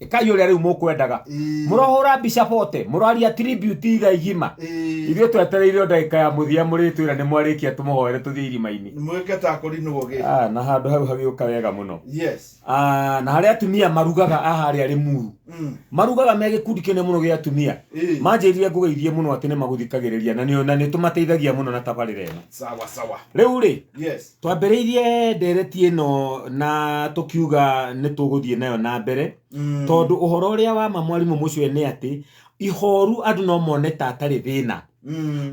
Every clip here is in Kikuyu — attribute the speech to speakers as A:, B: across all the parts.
A: Ĩkai ũrĩa rĩu mũkwendaga. Mũrohũra mbica bote, mũroaria tribute ithaa igima. Ithuĩ twetereire o ndagĩka ya mũthia mũrĩtwĩra nĩ mwarĩkia tũmũhoere tũthiĩ irima-inĩ.
B: Mwĩke ta kũrinwo gĩ.
A: Ah, na handũ hau hagĩũka wega mũno.
B: Yes.
A: Ah, na harĩa atumia marugaga a harĩa Limuru. Marugaga me gĩkundi kĩnene mũno gĩa atumia. Manjĩrire ngũgeithie mũno atĩ nĩ magũthikagĩrĩria na nĩ tũmateithagia mũno na tabarĩra ĩno.
B: Sawa sawa.
A: Rĩu rĩ, twambĩrĩirie ndereti ĩno na tũkiuga nĩ tũgũthiĩ nayo na mbere tondũ ũhoro ũrĩa wa ma mwarimũ mũcwe nĩ atĩ ihoru andũ no mone ta atarĩ thĩna,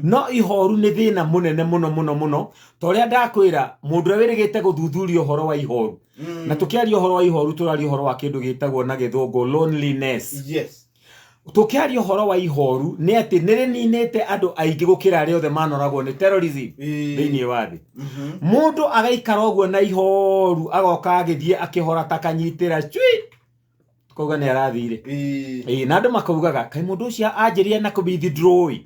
A: no ihoru nĩ thĩna mũnene mũno mũno mũno, ta ũrĩa ndakwĩra mũndũ ũrĩa wĩrĩgĩte gũthuthuria ũhoro wa ihoru. Na tũkĩaria ũhoro wa ihoru tũraria ũhoro wa kĩndũ gĩtagwo na gĩthũngũ loneliness. Tũkĩaria ũhoro wa ihoru nĩ atĩ nĩ rĩninĩte andũ aingĩ gũkĩra arĩa othe manoragwo nĩ terrorism thĩinĩ wa thĩ. Mũndũ agaikara ũguo na ihoru, agoka agĩthiĩ akĩhora ta kanyitĩra cui, tukauga nĩ arathire. Ĩĩ, na andũ makaugaga kaĩ mũndũ ũcio anjĩrire na kũ withdraw ĩ.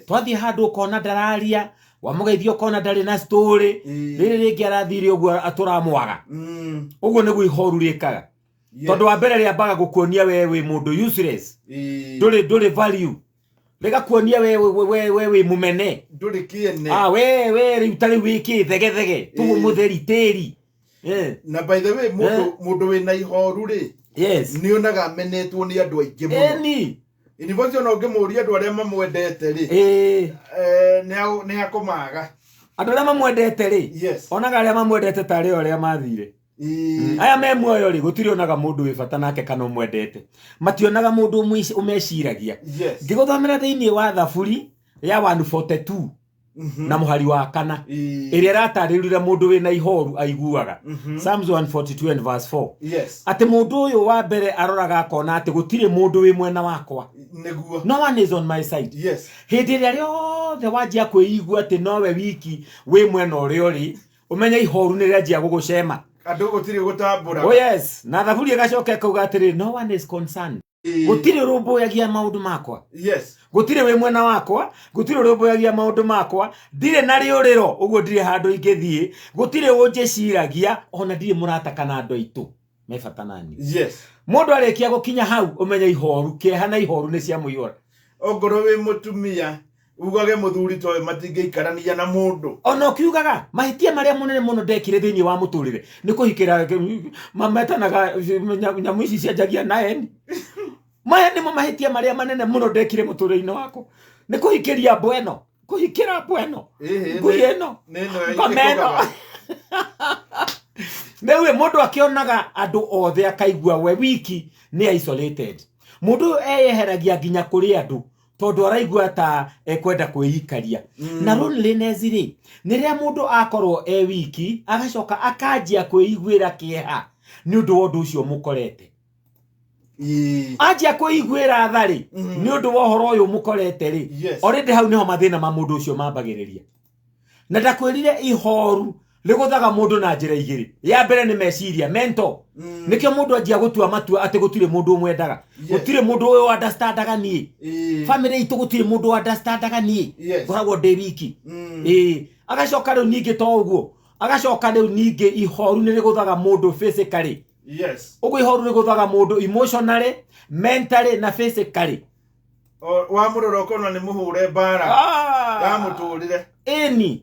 A: Twathiĩ handũ ũkona ndararia, wamũgeithia ũkona ndarĩ na story. Rĩrĩ rĩngĩ arathire ũguo tũramwaga. Ũguo nĩguo ihoru rĩkaga. Tondũ wa mbere rĩambaga gũkuonia we wĩ mũndũ useless. Ndũrĩ value. Rĩgakuonia we wĩ mũmene.
B: Ndũrĩ kĩene.
A: Ah, we rĩu ta rĩu wĩ kĩ thegethege tũguo mũtheri tĩri.
B: Na by the way, mũndũ wĩna ihoru rĩ, nĩ onaga amenetwo nĩ andũ aingĩ mũno. In fact, ona ũngĩmũria andũ arĩa mamwendete rĩ, nĩ akũmaga.
A: Andũ arĩa mamwendete rĩ, onaga arĩa mamwendete tarĩ o arĩa mathire. Aya me muoyo rĩ, gũtirĩ onaga mũndũ wĩ bata nake kana ũmwendete. Mationaga mũndũ ũmeciragia. Ngĩgũthomera thĩinĩ wa Thaburi ya 142 na mũhari wa 4, ĩrĩa ĩratarĩria mũndũ wĩna ihoru aiguaga. Psalms 142 and verse 4. Atĩ mũndũ ũyũ wa mbere aroraga akona atĩ gũtirĩ mũndũ wĩ mwena wakwa.
B: Nĩguo.
A: No one is on my side. Hĩndĩ ĩrĩa rĩothe wanjia kwĩigua atĩ nowe wiki wĩ mwena ũrĩa ũrĩ, ũmenye ihoru nĩ rĩanjia gũgũcema.
B: Andũ gũtirĩ gũtambũra.
A: Oh yes, na Thaburi ĩgacoka ĩkauga atĩrĩ, no one is concerned. Gũtirĩ ũrũmbũyagia maũndũ makwa. Gũtirĩ wĩ mwena wakwa, gũtirĩ ũrũmbũyagia maũndũ makwa, ndirĩ na rĩũrĩro, ũguo ndirĩ handũ ingĩthiĩ, gũtirĩ ũnjĩciragia, ona ndirĩ mũrata kana andũ aitũ me bata nani. Mũndũ arĩkia gũkinya hau ũmenye ihoru, kĩeha na ihoru nĩ cia mũihũra.
B: Ongorwo wĩ mũtumia ugage mũthuri toĩ matingĩikarania na mũndũ.
A: Ona ũkiugaga mahĩtia marĩa mũnene mũno ndekire thĩinĩ wa mũtũrĩre nĩ kũhikĩra mametanaga nyamũ ici cianjagia na eni. Maya nĩmo mahĩtia marĩa manene mũno ndekire mũtũrĩre-inĩ wakwa, nĩ kũhikĩria mbwa ĩno, kũhikĩra mbwa ĩno, ngui ĩno, ngoma ĩno. Rĩu mũndũ akĩonaga andũ othe akaigua we wiki nĩ isolated. Mũndũ ũyũ eyeheragia nginya kũrĩ andũ tondũ araigua ta ekwenda kwĩikaria. Na loneliness rĩ, nĩ rĩrĩa mũndũ akorwo e wiki agacoka akanjia kwĩiguĩra kĩeha nĩ ũndũ wa ũndũ ũcio mũkorete. Anjia kwĩiguĩra tha rĩ, nĩ ũndũ wa ũhoro ũyũ mũkorete rĩ, already hau nĩho mathĩna ma mũndũ ũcio mambagĩrĩria. Na ndakwĩrire ihoru rĩgũthaga mũndũ na njĩra igĩrĩ. Ya mbere nĩ meciria, mental. Nĩkĩo mũndũ anjia gũtua matua atĩ gũtirĩ mũndũ ũmwendaga. Gũtirĩ mũndũ ũyũ understandaga niĩ. Family itũ gũtirĩ mũndũ understandaga niĩ. Ngoragwo ndĩ wiki. Agacoka rĩu ningĩ to ũguo, agacoka rĩu ningĩ ihoru nĩ rĩgũthaga mũndũ physically. Ũguo ihoru rĩgũthaga mũndũ emotionally, mentally na physically.
B: Wamũrora ũkona nĩ mũhũre mbara ya mũtũrĩre.
A: Ĩni.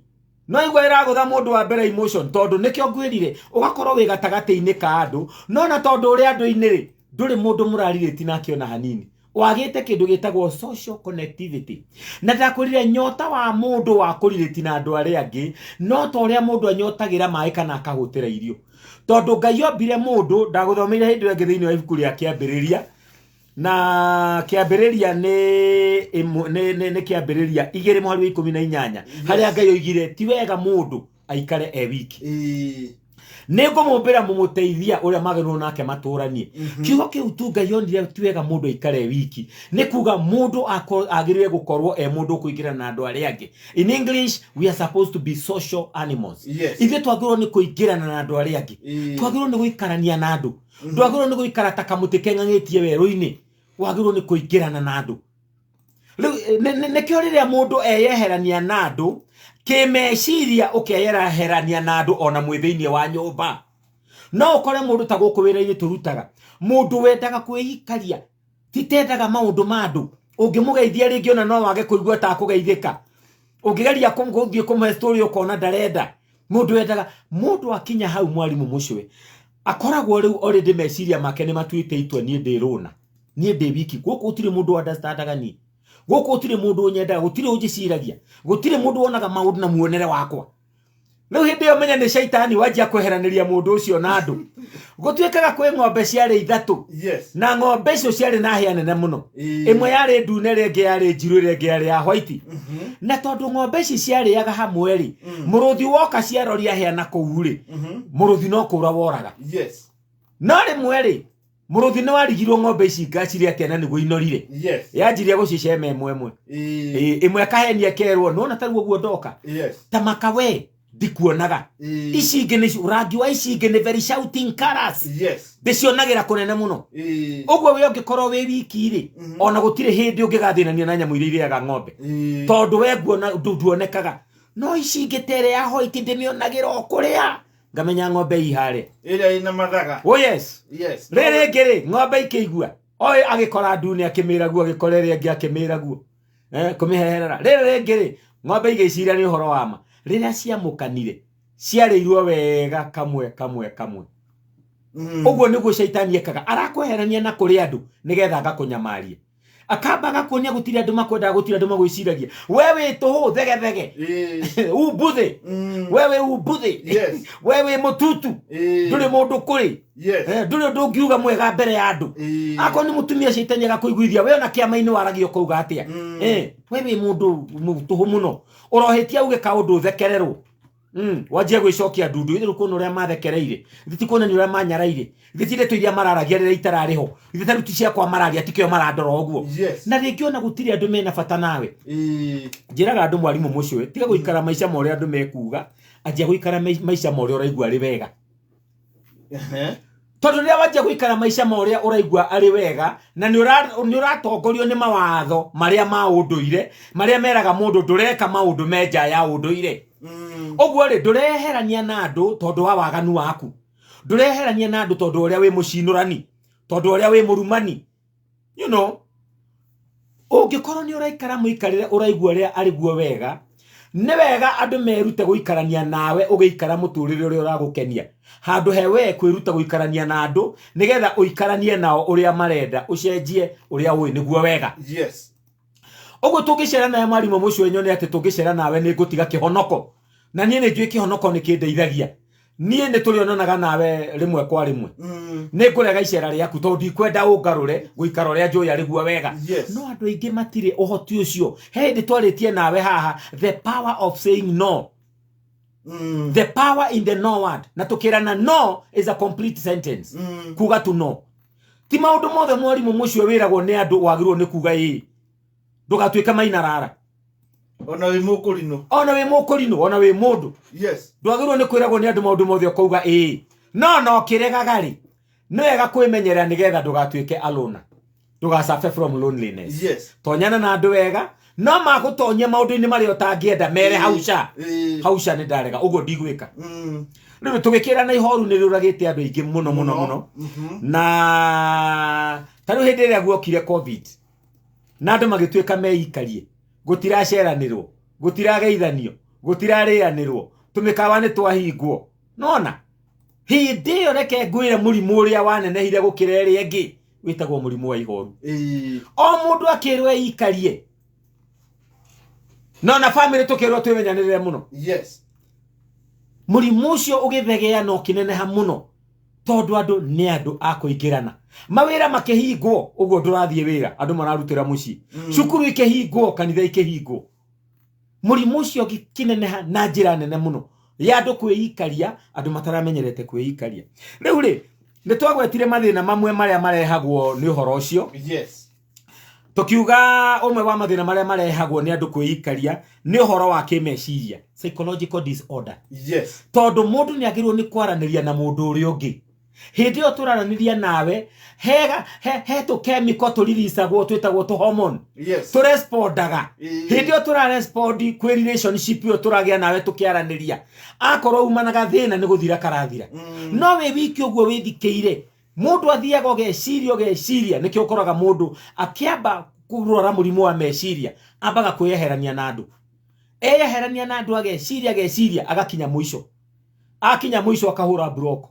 A: No igua ĩragũtha mũndũ wa mbere emotion, tondũ nĩkĩo ngwĩrire ũgakorwo wĩ gatagatĩ-inĩ ka andũ, no na tondũ ũrĩ andũ-inĩ rĩ, ndũrĩ mũndũ mũrarirĩti nake ona hanini. Wagĩte kĩndũ gĩtagwo social connectivity. Na ndakwĩrire nyota wa mũndũ wa kũrirĩti na andũ arĩa angĩ no ta ũrĩa mũndũ anyotagĩra maĩ kana akahũtĩra irio. Tondũ Ngai ombire mũndũ, ndagũthomeire hĩndĩ ĩyo ĩngĩ thĩinĩ wa ibuku rĩa Kĩambĩrĩria, na Kĩambĩrĩria nĩ Kĩambĩrĩria 2 mũhari wa 18, harĩa Ngai oigire ti wega mũndũ aikare e wiki. Nĩ ngũmũmbĩra mũmũteithia ũrĩa magĩrĩirwo nake matũranie. Kiugo kĩu tu Ngai onire ti wega mũndũ aikare e wiki, nĩ kuga mũndũ agĩrĩire gũkorwo e mũndũ ũkũingĩrana na andũ arĩa angĩ. In English, we are supposed to be social animals. Ithuĩ twagĩrĩirwo nĩ kũingĩrana na andũ arĩa angĩ. Twagĩrĩirwo nĩ gũikarania na andũ. Ndwagĩrĩirwo nĩ gũikara ta kamũtĩ keng'ang'ĩtie werũ-inĩ, wagĩrĩirwo nĩ kũingĩrana na andũ. Rĩu, nĩkĩo rĩrĩa mũndũ eyeherania na andũ kĩmeciria, ũkeyeherania na andũ ona mwĩ thĩinĩ wa nyũmba. No ũkore mũndũ ta gũkũ wĩra-inĩ tũrutaga, Mũndũ wendaga kwĩikaria titendaga maũndũ ma andũ. Ũngĩmũgeithia rĩngĩ ona no wage kũigua ta akũgeithĩka. Ũngĩgeria gũthiĩ kũmũhe story ũkona ndarenda. Mũndũ wendaga mũndũ akinya hau mwarimũ mũcwe akoragwo rĩu already meciria make nĩ matuĩte itua, niĩ ndĩ rũna, niĩ ndĩ wiki, gũkũ gũtirĩ mũndũ understandaga niĩ, gũkũ gũtirĩ mũndũ ũnyendaga, gũtirĩ ũnjĩciragia, gũtirĩ mũndũ wonaga maũndũ na muonere wakwa. Rĩu hĩndĩ ĩyo menya nĩ caitani wanjia kweheranĩria mũndũ ũcio na andũ. Gũtuĩkaga kwĩ ng'ombe ciarĩ ithatũ. Na ng'ombe icio ciarĩ na hĩa nene mũno. Ĩmwe yarĩ ndune, ĩrĩa ĩngĩ yarĩ njirũ, ĩrĩa ĩngĩ yarĩ ya white. Na tondũ ng'ombe ici ciarĩaga hamwe rĩ, mũrũthi woka ciaroria hĩa na kũu rĩ, mũrũthi no kũra woraga. No rĩmwe rĩ, mũrũthi nĩ warigirwo ng'ombe ici ngacirĩ atĩa na nĩguo inorire. Yanjirie gũcicema ĩmwe ĩmwe. Ĩmwe akahenia kerwo nona tarĩu ũguo ndoka. Ta maka we ndikuonaga. Ici ingĩ nĩ rangi wa ici ingĩ nĩ very shouting colors. Ndĩcionagĩra kũnene mũno. Ũguo we ũngĩkorwo wĩ wiki rĩ, ona gũtirĩ hĩndĩ ũngĩgathĩnania na nyamũ iria irĩaga ng'ombe. Tondũ we nguona nduonekaga. No ici ingĩ ta ĩrĩa ya white ndĩmĩonagĩra o kũrĩa. Ngamenya ng'ombe ii harĩa.
B: Ĩrĩa ĩna mathaga.
A: Oh yes. Rĩrĩ rĩngĩ rĩ, ng'ombe ikĩigua. Oĩ agĩkora ndune akĩmĩra guo, agĩkora ĩrĩa ĩngĩ akĩmĩra guo. Kũmĩheherera. Rĩrĩ rĩngĩ rĩ, ng'ombe igĩciria nĩ ũhoro wa ma. Rĩrĩa ciamũkanire, ciarĩirwo wega kamwe kamwe kamwe. Ũguo nĩguo caitani ekaga. Arakweherania na kũrĩ andũ nĩgetha agakũnyamaria. Akamba agakuonia gũtirĩ andũ makwendaga, gũtirĩ andũ magwĩciragia. We wĩ tũhũ thegethege. Umbuthĩ. We wĩ umbuthĩ. We wĩ mũtutu. Ndũrĩ mũndũ kũrĩ. Ndũrĩ ũndũ ũngiuga mwega mbere ya andũ. Akorwo nĩ mũtumia caitani agakũiguithia, we ona kĩama-inĩ waragia ũkauga atĩa. We wĩ mũndũ tũhũ mũno. Ũrohĩtia uge kaũndũ ũthekererwo. Wanjie gwĩcokia ndundu, ithe rĩu kuona ũrĩa mathekereire, ithe ti kuonania ũrĩa manyaraire, ithe ti ndeto iria mararagia rĩrĩa itararĩ ho, ithe ta rĩu ti ciakwa mararia tikĩo marandora ũguo. Na rĩngĩ ona gũtirĩ andũ mena bata nawe. Njĩraga andũ mwarimũ mũcwe, tiga gũikara maica ma ũrĩa andũ mekuga, anjia gũikara maica ma ũrĩa ũraigua arĩ wega. Tondũ rĩrĩa wanjia gũikara maica ma ũrĩa ũraigua arĩ wega, na nĩ ũratongorio nĩ mawatho marĩa ma ũndũire, marĩa meraga mũndũ ndũreka maũndũ me nja ya ũndũire. Ũguo rĩ, ndũreherania na andũ tondũ wa waganu waku. Ndũreherania na andũ tondũ ũrĩa wĩ mũcinũrani, tondũ ũrĩa wĩ mũrumani. You know, ũngĩkorwo nĩ ũraikara mũikarĩre ũraigua ũrĩa arĩ guo wega, nĩ wega andũ merute gũikarania nawe ũgĩikara mũtũrĩre ũrĩa ũragũkenia. Handũ he we kwĩruta gũikarania na andũ nĩgetha ũikaranie nao ũrĩa marenda, ũcenjie ũrĩa ũĩ nĩguo wega. Ũguo tũngĩcera nawe mwarimũ mũcio nyone atĩ tũngĩcera nawe nĩ ngũtiga kĩhonoko. Na niĩ nĩ njũĩ kĩhonoko nĩ kĩndeithagia. Niĩ nĩ tũrĩonanaga nawe rĩmwe kwa rĩmwe. Nĩ ngũrega icera rĩaku tondũ ndikwenda ũngarũre gũikara ũrĩa njũĩ arĩ guo wega. No andũ aingĩ matirĩ ũhoti ũcio. He hĩndĩ twarĩtie nawe haha, the power of saying no. The power in the no word. Na tũkĩrana no is a complete sentence. Kuga tu no. Ti maũndũ mothe mwarimũ mũcio wĩragwo nĩ andũ wagĩrĩirwo nĩ kuga ĩĩ. Ndũgatuĩke mainarara.
B: Ona wĩ mũkũrinũ.
A: Ona wĩ mũkũrinũ, ona wĩ mũndũ. Ndwagĩrĩirwo nĩ kwĩragwo nĩ andũ maũndũ mothe ũkauga ĩĩ. No no kĩregaga rĩ, nĩ wega kwĩmenyerera nĩgetha ndũgatuĩke alone. Ndũgacabe from loneliness. Tonyana na andũ wega, no magũtonyia maũndũ-inĩ marĩa ũtangĩenda mere hauca. Hauca nĩ ndarega, ũguo ndigwĩka. Rĩu tũgĩkĩra na ihoru nĩ rĩũragĩte andũ aingĩ mũno mũno mũno. Na ta rĩu hĩndĩ ĩrĩa guokire COVID, na andũ magĩtuĩka meikarie, gũtiraceranĩrwo, gũtirageithanio, gũtirarĩanĩrwo, tũmĩkawa nĩ twahingwo. Nona hĩndĩ ĩyo reke ngwĩre mũrimũ ũrĩa wanenehire gũkĩra ĩrĩa ĩngĩ wĩtagwo mũrimũ wa ihoru. O mũndũ akĩrwo eikarie. No na family tũkĩrwo twĩmenyanĩrĩre mũno. Mũrimũ ũcio ũgĩthegea na ũkĩneneha mũno tondũ andũ nĩ andũ a kũingĩrana. Mawĩra makĩhingwo, ũguo ndũrathiĩ wĩra, andũ mararutĩra mũciĩ. Cukuru ikĩhingwo, kanitha ikĩhingwo. Mũrimũ ũcio ũgĩkĩneneha na njĩra nene mũno ya andũ kwĩikaria, andũ mataramenyerete kwĩikaria. Rĩu rĩ, nĩ twagwetire mathĩna mamwe marĩa marehagwo nĩ ũhoro ũcio. Tũkiuga ũmwe wa mathĩna marĩa marehagwo nĩ andũ kwĩikaria nĩ ũhoro wa kĩmeciria, psychological disorder. Tondũ mũndũ nĩ agĩrĩirwo nĩ kwaranĩria na mũndũ ũrĩa ũngĩ. Hĩndĩ ĩyo tũraranĩria nawe, he tũ chemical tũriricagwo twĩtagwo tũ hormone. Tũrespondaga. Hĩndĩ ĩyo tũrarespond kwĩ relationship ĩyo tũragĩa nawe tũkĩaranĩria. Akorwo umanaga thĩna nĩ gũthira karathira. No wĩ wiki ũguo wĩthikĩire, Mũndũ athiaga ũgeciria ũgeciria, nĩkĩo ũkoraga mũndũ akĩamba kũrwara mũrimũ wa meciria ambaga kwĩyeherania na andũ. Eyeherania na andũ ageciria ageciria agakinya mũico. Akinya mũico akahũra block.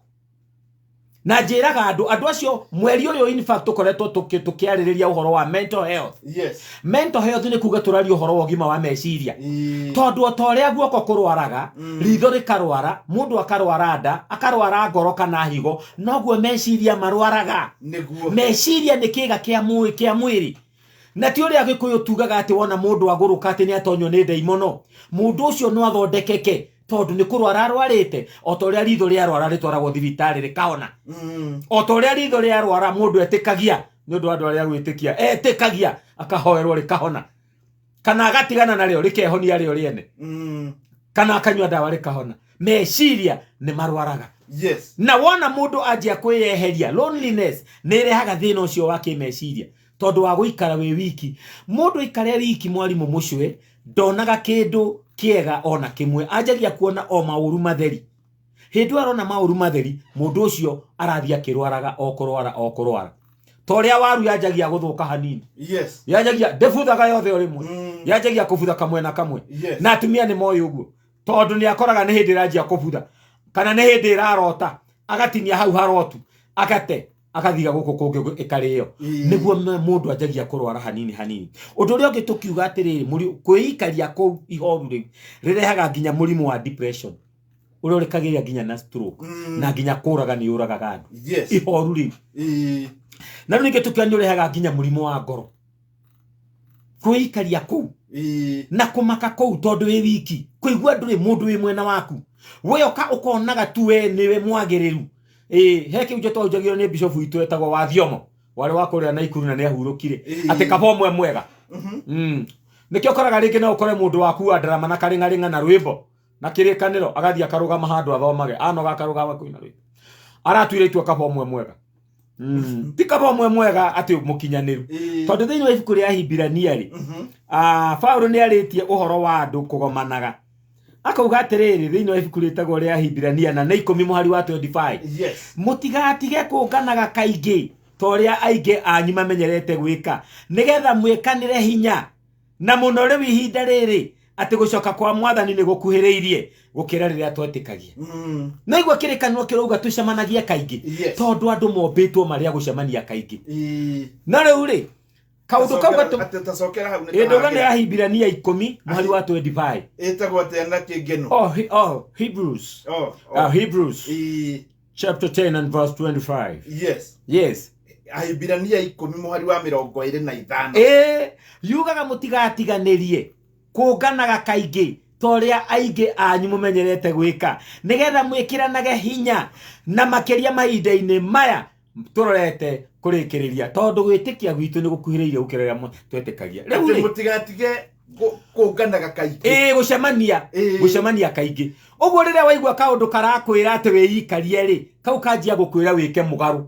A: Na njĩraga andũ andũ acio mweri ũyũ in fact tũkoretwo tũkĩarĩrĩria ũhoro wa mental health.
B: Yes.
A: Mental health nĩ kuga tũraria ũhoro wa ũgima wa meciria. Tondũ o ta ũrĩa guoko kũrwaraga, ritho rĩkarwara, mũndũ akarwara nda, akarwara ngoro kana higo, noguo meciria marwaraga.
B: Nĩguo.
A: Meciria nĩ kĩga kĩa mwĩrĩ. Na ti ũrĩa Gĩkũyũ tugaga atĩ wona mũndũ agũrũka atĩ nĩ atonywo nĩ ndaimono. Mũndũ ũcio no athondekeke tondũ nĩ kũrwara arwarĩte, o ta ũrĩa ritho rĩarwara rĩtwaragwo thibitarĩ rĩkahona. O ta ũrĩa ritho rĩarwara mũndũ etĩkagia, nĩ ũndũ wa andũ arĩa gwĩtĩkia, etĩkagia akahoerwo rĩkahona. Kana agatigana narĩo rĩkehonia rĩo rĩene. Kana akanyua ndawa rĩkahona. Meciria nĩ marwaraga.
B: Yes.
A: Na wona mũndũ anjia kwĩyeheria, loneliness nĩ ĩrehaga thĩna ũcio wa kĩmeciria. Tondũ wa gũikara wĩ wiki. Mũndũ aikare wiki mwarimũ mũcwe, ndonaga kĩndũ kĩega ona kĩmwe. Anjagia kuona o maũru matheri. Hĩndĩ ĩyo arona maũru matheri, mũndũ ũcio arathiĩ akĩrwaraga o kũrwara o kũrwara. Ta ũrĩa waru yanjagia gũthũka hanini.
B: Yes.
A: Yanjagia ndĩbuthaga yothe o rĩmwe. Yanjagia kũbutha kamwe na kamwe.
B: Yes.
A: Na atumia nĩ moĩ ũguo. Tondũ nĩ akoraga nĩ hĩndĩ ĩranjia kũbutha. Kana nĩ hĩndĩ ĩrarota, agatinia hau harotu, agate, agathiga gũkũ kũngĩ ĩkarĩo. Nĩguo mũndũ anjagia kũrwara hanini hanini. Ũndũ ũrĩa ũngĩ tũkiuga atĩrĩrĩ, kwĩikaria kũu ihoru rĩu rĩrehaga nginya mũrimũ wa depression. Ũrĩa ũrĩkagĩrĩria nginya na stroke. Na nginya kũraga nĩ ũragaga andũ.
B: Yes.
A: Ihoru rĩu. Na rĩu ningĩ tũkiuga nĩ ũrehaga nginya mũrimũ wa ngoro. Kwĩikaria kũu. Na kũmaka kũu tondũ wĩ wiki. Kũigua ndũrĩ mũndũ wĩ mwena waku. We ũka ũkonaga tu we nĩwe mwagĩrĩru. He kĩu twahunjagio nĩ bishop witũ etagwo wa Thiomo. Warĩ wa kũrĩa Naikuru na nĩahurũkire. Atĩ kaba ũmwe mwega. Nĩkĩo ũkoraga rĩngĩ no ũkore mũndũ waku wa ndarama na karĩng'arĩng'a na rwĩmbo na kĩrĩkanĩro agathiĩ akarũgama handũ athomage, anoga akarũgama kũina rwĩmbo. Aratuire itua kaba ũmwe mwega. Ti kaba ũmwe mwega atĩ mũkinyanĩru. Tondũ thĩinĩ wa ibuku rĩa Ahibirania rĩ, Paũlũ nĩ arĩtie ũhoro wa andũ kũgomanaga. Akauga atĩrĩrĩ thĩinĩ wa ibuku rĩtagwo rĩa Ahibirania na nĩ 10 mũhari wa 25.
B: Yes.
A: Mũtigatige kũnganaga kaingĩ ta ũrĩa aingĩ anyu mamenyerete gwĩka, nĩgetha mwĩkanĩre hinya na mũno rĩu ihinda rĩrĩ atĩ gũcoka kwa mwathani nĩ gũkuhĩrĩirie gũkĩra rĩrĩa twetĩkagia. Na igua kĩrĩkanĩro kĩrauga tũcemanagie kaingĩ.
B: Yes.
A: Tondũ andũ mombĩtwo marĩa gũcemania kaingĩ. Na rĩu rĩ, kaũndũ kau gatũ-
B: Atĩ tacokera hau nĩ
A: Ĩ, ndauga nĩ
B: tũragĩra.
A: Ahibirania 10 mũhari wa 25.
B: Ĩtagwo atĩa na kĩngeno?
A: Oh, oh, Hebrews.
B: Oh, oh.
A: Hebrews. Chapter 10 and verse 25.
B: Yes.
A: Yes.
B: Ahibirania 10 mũhari wa mĩrongo ĩrĩ na ithano.
A: Yugaga mũtigatiganĩrie kũnganaga kaingĩ ta ũrĩa aingĩ anyu mũmenyerete gwĩka, nĩgetha mwĩkĩranage hinya na makĩria mahinda-inĩ maya tũrorete kũrĩkĩrĩria, tondũ gwĩtĩkia gwitũ nĩ gũkuhĩrĩirie gũkĩra ũrĩa twetĩkagia. Rĩu
B: Atĩ
A: rĩ,
B: mũtigatige kũnganaga kaingĩ.
A: Gũcemania kaingĩ. Ũguo rĩrĩa waigua kaũndũ karakwĩra atĩ wĩikarie rĩ, kau kanjia gũkwĩra wĩke mũgarũ,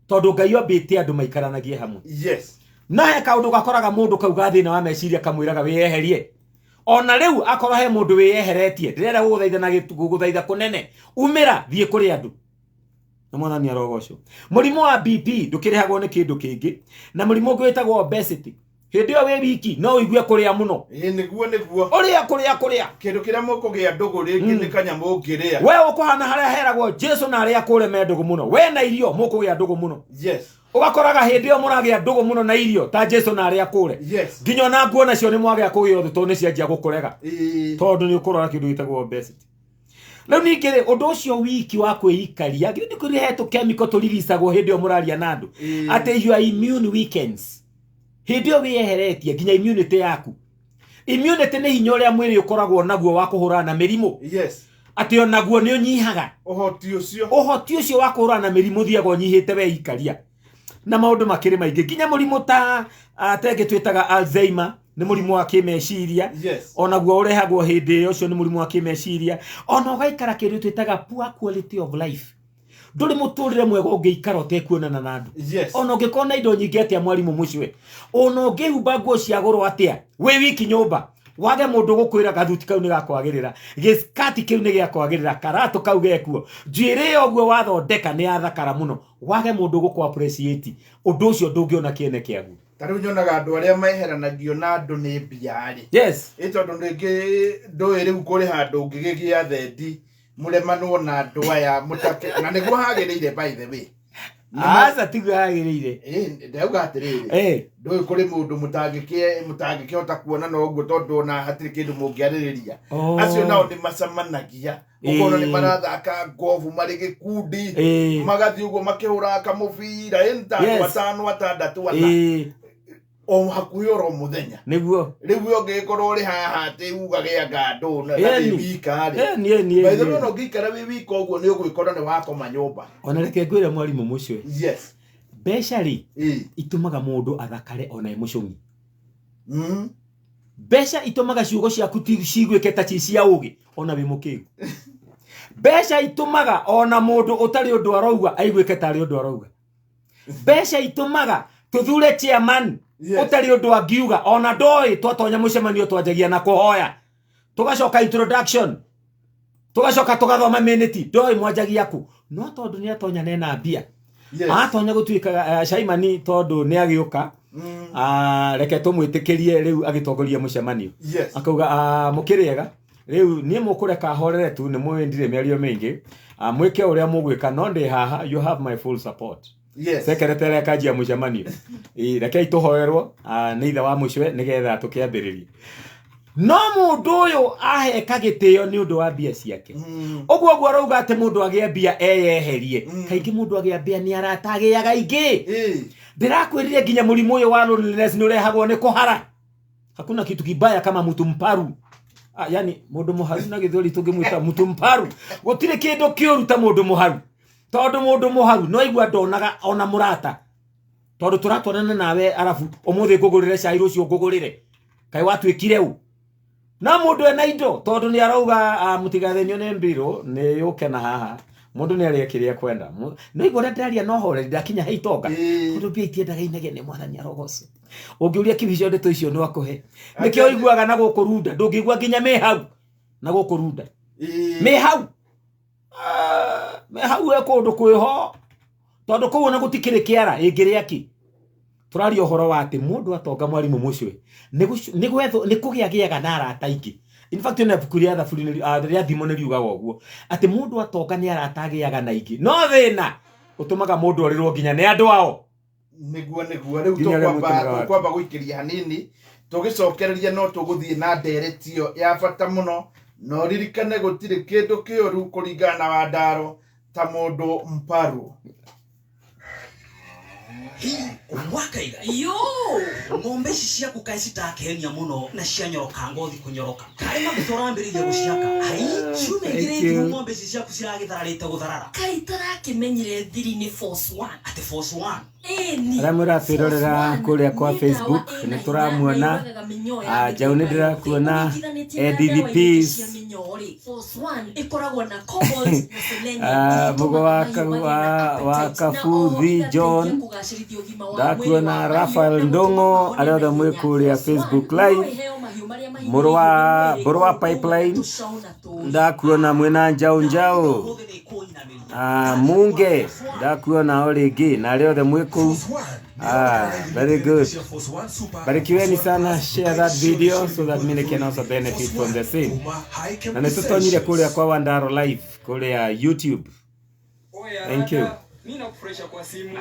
A: tondũ Ngai ombĩte andũ maikaranagie hamwe.
B: Yes.
A: Na he kaũndũ gakoraga mũndũ kau ga thĩna wa meciria kamwĩraga wĩyeherie. Ona rĩu akorwo he mũndũ wĩyeheretie, ndĩrenda gũgũthaitha na gũgũthaitha kũnene, umĩra thiĩ kũrĩ andũ. Na mwathani arogocwo. Mũrimũ wa BP ndũkĩrehagwo nĩ kĩndũ kĩngĩ, na mũrimũ ũngĩ wĩtagwo obesity. Hĩndĩ ĩyo wĩ wiki no ũigue kũrĩa mũno.
B: Nĩguo, nĩguo.
A: Ũrĩa, kũrĩa, kũrĩa.
B: Kĩndũ kĩrĩa mũkũgĩa ndũgũ rĩngĩ nĩ kanyamũ ũngĩrĩa.
A: We ũkũhana harĩa heragwo Jesu na arĩa akũre me ndũgũ mũno. We na irio mũkũgĩa ndũgũ mũno.
B: Yes.
A: Ũgakoraga hĩndĩ ĩyo mũragĩa ndũgũ mũno na irio ta Jesu na arĩa akũre.
B: Yes.
A: Nginya ona nguo nacio nĩ mwagĩa kũgĩa ũthũ tondũ nĩ cianjia gũkũrega. Tondũ nĩ ũkũrora kĩndũ gĩtagwo obesity. Rĩu ningĩ rĩ, ũndũ ũcio wiki wa kwĩikaria, githĩ ndikũrĩ he tũ chemical tũriricagwo hĩndĩ ĩyo mũraria na andũ. Atĩ your immune weakens. Hĩndĩ ĩyo wĩyeheretie nginya immunity yaku. Immunity nĩ hinya ũrĩa mwĩrĩ ũkoragwo naguo wa kũhũrana na mĩrimũ.
B: Yes.
A: Atĩ onaguo nĩ ũnyihaga.
B: Ũhoti ũcio.
A: Ũhoti ũcio wa kũhũrana na mĩrimũ ũthiaga ũnyihĩte weikaria. Na maũndũ makĩrĩ maingĩ. Nginya mũrimũ ta, tengĩ twĩtaga Alzheimer, nĩ mũrimũ wa kĩmeciria.
B: Yes.
A: Onaguo ũrehagwo hĩndĩ ĩyo, ũcio nĩ mũrimũ wa kĩmeciria. Ona ũgaikara kĩndũ twĩtaga poor quality of life. Ndũrĩ mũtũrĩre mwega ũngĩikara ũtekuonana na andũ.
B: Yes.
A: Ona ũngĩkorwo na indo nyingĩ atĩa mwarimũ mũcwe, ona ũngĩhumba nguo cia goro atĩa, wĩ wiki nyũmba, Wage mũndũ gũkwĩra gathuti kau nĩ gakwagĩrĩra, gĩskati kĩu nĩ gĩakwagĩrĩra, karatũ kau gekuo, njuĩrĩ ĩyo ũguo wathondeka nĩ yathakara mũno. Wage mũndũ gũkũ appreciate ũndũ ũcio ndũngĩona kĩene kĩaguo.
B: Ta rĩu nyonaga andũ arĩa meheranagio na andũ nĩ mbia rĩ.
A: Yes.
B: Ĩ tondũ rĩngĩ ndũĩ rĩu kũrĩ handũ ũngĩgĩgĩa thendi mũremanwo na andũ aya mũtake, na nĩguo hagĩrĩire by the way.
A: Aca tiguo hagĩrĩire.
B: Ndauga atĩrĩrĩ, ndũĩ kũrĩ mũndũ mũtangĩkĩhota kuonana ũguo tondũ ona hatirĩ kĩndũ mũngĩarĩrĩria. Acio nao nĩ macemanagia, ũkona nĩ marathaka ngobu marĩ gĩkundi, magathiĩ ũguo makĩhũraga kamũbira, ĩ ta andũ atano atandatũ ana, o hakuhĩ oro mũthenya.
A: Nĩguo.
B: Rĩu we ũngĩgĩkorwo ũrĩ haha atĩ ugage anga andũ na wĩ wika rĩ. By the way, ona ũngĩikara wĩ wika ũguo nĩ ũgwĩkora nĩ wakoma nyũmba.
A: Ona reke ngwĩre mwarimũ mũcio.
B: Yes.
A: Mbeca rĩ, itũmaga mũndũ athakare ona e mũcũng'i. Mbeca itũmaga ciugo ciaku ciguĩke ta ci cia ũgĩ ona wĩ mũkĩgu. Mbeca itũmaga ona mũndũ ũtarĩ ũndũ arauga aiguĩke tarĩ ũndũ arauga. Mbeca itũmaga tũthure chairman ũtarĩ ũndũ angiuga ona ndoĩ twatonya mũcemanio twanjagia na kũhoya, tũgacoka introduction, tũgacoka tũgathoma minute, ndoĩ mwanjagia kũ, no tondũ nĩ atonya nena mbia. Atonya gũtuĩka Shaimani tondũ nĩ agĩũka, reke tũmwĩtĩkĩrie rĩu agĩtongoria mũcemanio. Akauga mũkĩrĩega rĩu niĩ mũkũreka horere tu, nĩ mũĩ ndirĩ mĩario mĩingĩ, mwĩke ũrĩa mũgwĩka, no ndĩ haha, you have my full support.
B: Yes.
A: Secretary akanjia mũcemanio. Rekei tũhoerwo nĩ ithe wa mũcwe nĩgetha tũkĩambĩrĩrie. No mũndũ ũyũ aheka gĩtĩo nĩ ũndũ wa mbia ciake. Ũguo ũguo arauga atĩ mũndũ agĩe mbia eyeherie. Kaingĩ mũndũ agĩa mbia nĩ arata agĩaga aingĩ. Ndĩrakwĩrire nginya mũrimũ ũyũ wa loneliness nĩ ũrehagwo nĩ kũhara. Hakuna kitu kibaya kama mtu mparu. Yani mũndũ mũharu na gĩthweri tũngĩmwĩta mtu mparu. Gũtirĩ kĩndũ kĩũru ta mũndũ mũharu. Tondũ mũndũ mũharu no aigua ndonaga ona mũrata. Tondũ tũratwarana nawe arabu ũmũthĩ ngũgũrĩre cai rũciũ ngũgũrĩre. Kaĩ watuĩkire ũ? Na mũndũ ena indo tondũ nĩ arauga mũtigathenio nĩ mbirũ nĩ yũke na haha. Mũndũ nĩ arĩe kĩrĩa ekwenda. No igua ũrĩa ndĩraria no horeri ndakinya he itonga. Tondũ mbia itiendaga inegene, mwathani arogocwo. Ũngĩũria kĩbicio ndeto icio no akũhe. Nĩkĩo ũiguaga na gũkũ runda, ndũngĩigua nginya me hau na gũkũ runda. Me hau. Me hau e kũndũ kwĩho. Tondũ kũu ona gũtikĩrĩ kĩara ĩngĩrĩa kĩ. Tũraria ũhoro wa atĩ mũndũ atonga mwarimũ mũcwe nĩ kũgĩa gĩaga na arata aingĩ. In fact ona ibuku rĩa Thaburi rĩa Thimo nĩ riugaga ũguo atĩ mũndũ atonga nĩ arata agĩaga na aingĩ, no thĩna ũtũmaga mũndũ orĩrwo nginya nĩ andũ ao.
B: Nĩguo nĩguo rĩu tũkwamba gũikĩria hanini tũgĩcokereria, no tũgũthiĩ na ndereti ĩyo ya bata mũno. No ririkane gũtirĩ kĩndũ kĩũru kũringana na Wandaro ta mũndũ mparu.
C: Wakaiga yo ng'ombe ici ciaku kaĩ citakenia mũno na cianyoroka ngothi kũnyoroka kaĩ maguta ũrambĩrĩria gũciaka ai ciumia igĩrĩ thiru ng'ombe ici ciaku ciragĩthararĩte gũtharara
D: kaĩ tarakĩmenyire thiri nĩ force 1
C: atĩ force 1
A: arĩa mũratwĩrorera kũrĩa kwa Facebook nĩ tũramuona Njaũ nĩ ndĩrakuona Edith Peace Mũgo wa Kabuthi John, ndakuona Raphael Ndong'o, arĩa othe mwĩ kũrĩa Facebook Live, Mũrũ wa Pipeline, ndakuona mwĩna Njaũ Njaũ, Munge, ndakuona o rĩngĩ, na arĩa othe mwĩ kũu. Very good. Barikiweni sana, share that video so that many can also benefit from the same. Na nĩtũtonyire kũrĩa kwa Wandaro Live, kũrĩa YouTube. Thank you.
E: Mimi nakufurahisha kwa simu.